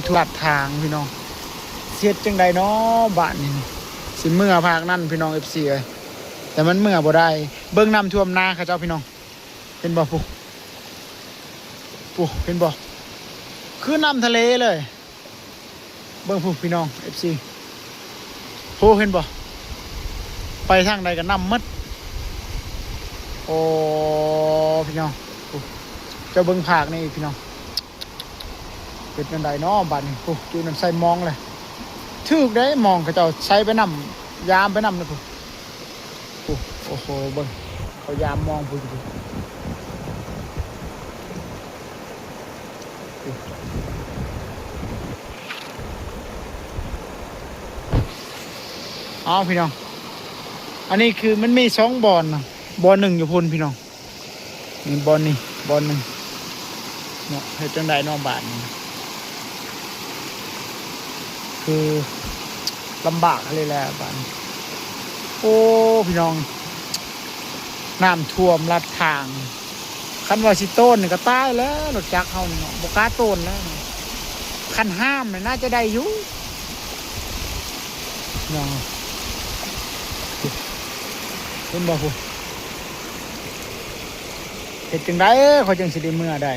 ຖ້ວມທາງພີ່ນ້ອງ ຊິເຮັດຈັ່ງໃດເນາະບາດນີ້? ຊິເມືອພາກນັ້ນພີ່ນ້ອງ ເອັຟຊີ ເອີຍ ແຕ່ມັນເມືອບໍ່ໄດ້. ເບິ່ງນ້ຳຖ້ວມນາເຂົາເຈົ້າພີ່ນ້ອງ ເຫັນບໍ່? ພຸ້ນ ພຸ້ນ ເຫັນບໍ່? ຄືນ້ຳທະເລເລີຍ. ເບິ່ງພຸ້ນພີ່ນ້ອງ ເອັຟຊີ ໂອ້ ເຫັນບໍ່? ໄປທາງໃດກໍນ້ຳໝົດ. ໂອ້ ພີ່ນ້ອງ ເຈົ້າເບິ່ງພາກນີ້ອີກພີ່ນ້ອງ ເຮັດແນວໃດເນາະບາດນີ້? ໂອ້ ຢູ່ນັ້ນໃສ່ມອງເລີຍ ຖືກເດ້ມອງ ເຂົາເຈົ້າໃສ່ໄປນຳ ຍາມໄປນຳເລີຍພຸ້ນ. ໂອ້ ໂອ້ໂຫ ເບິ່ງ ເຂົາຢາມມອງພຸ້ນ ເອົາພີ່ນ້ອງ ອັນນີ້ຄືມັນມີສອງບ່ອນນະ ບ່ອນໜຶ່ງຢູ່ພຸ້ນພີ່ນ້ອງ. ນີ້ບ່ອນນີ້ ບ່ອນໜຶ່ງເນາະ ເຮັດຈັ່ງໃດເນາະບາດນີ້? ຄືລຳບາກເລີຍແຫຼະບາດນີ້. ໂອ້ ພີ່ນ້ອງ ນ້ຳຖ້ວມລັດທາງ ຄັນວ່າຊິໂຕນນີ້ກໍຕາຍແລ້ວ ລົດຈັກເຮົານີ້ເນາະ ບໍ່ກ້າໂຕນແລ້ວ. ຄັນຫ້າມນີ້ໜ້າຈະໄດ້ຢູ່ ພີ່ນ້ອງ ເຫັນບໍ່ພຸ້ນ? ເຮັດຈັ່ງໃດຂ້ອຍຈຶ່ງຊິໄດ້ເມືອໄດ້?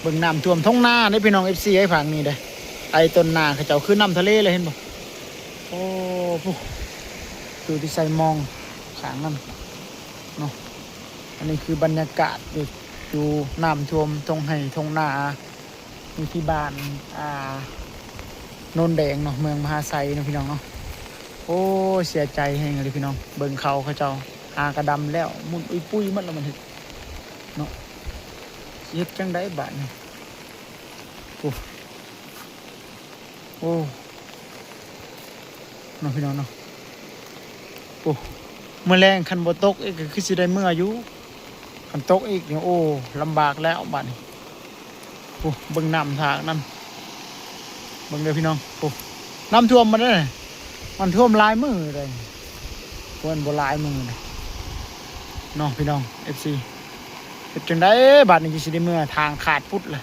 ເບິ່ງນ້ຳຖ້ວມທົ່ງນາເດ້ພີ່ນ້ອງ ເອັຟຊີ ໄອ້ຝັ່ງນີ້ເດ້ ໄອ້ຕົ້ນນາເຂົາເຈົ້າຄືນ້ຳທະເລເລີຍ ເຫັນບໍ່? ໂອ້ ຜູ້ ຢູ່ທີ່ໃສ່ມອງຂ້າງນັ້ນເນາະ. ອັນນີ້ຄືບັນຍາກາດຢູ່ ຢູ່ນ້ຳຖ້ວມທົ່ງໄຮ່ທົ່ງນາ ຢູ່ທີ່ບ້ານ ອ່າ ໂນນແດງເນາະ ເມືອງມະຫາໄຊເນາະ ພີ່ນ້ອງເນາະ. ໂອ້ ເສຍໃຈແຮງເລີຍພີ່ນ້ອງ ເບິ່ງເຂົາ ເຂົາເຈົ້າຫາກະດຳແລ້ວ ໝຸ່ນອຸຍປຸຍໝົດແລ້ວ ມັນເຮັດເນາະ ຊິເຮັດຈັ່ງໃດບາດນີ້? ໂອ້ ໂອ້ ເນາະ ພີ່ນ້ອງເນາະ. ໂອ້ ມື້ແລງຄັນບໍ່ຕົກອີກກໍຄືຊິໄດ້ເມືອຢູ່ ຄັນຕົກອີກນີ້ ໂອ້ ລຳບາກແລ້ວບາດນີ້. ໂອ້ ເບິ່ງນ້ຳທາງນັ້ນ ເບິ່ງເດີພີ່ນ້ອງ. ໂອ້ ນ້ຳຖ້ວມໝົດເດ້ ມັນຖ້ວມຫຼາຍມື້ເດ້ ບໍ່ແມ່ນບໍ່ຫຼາຍມື້ເດ້ເນາະ ພີ່ນ້ອງ ເອັຟຊີ. ເຮັດຈັ່ງໃດບາດນີ້ ຊິໄດ້ເມືອ? ທາງຂາດປຸດລະ.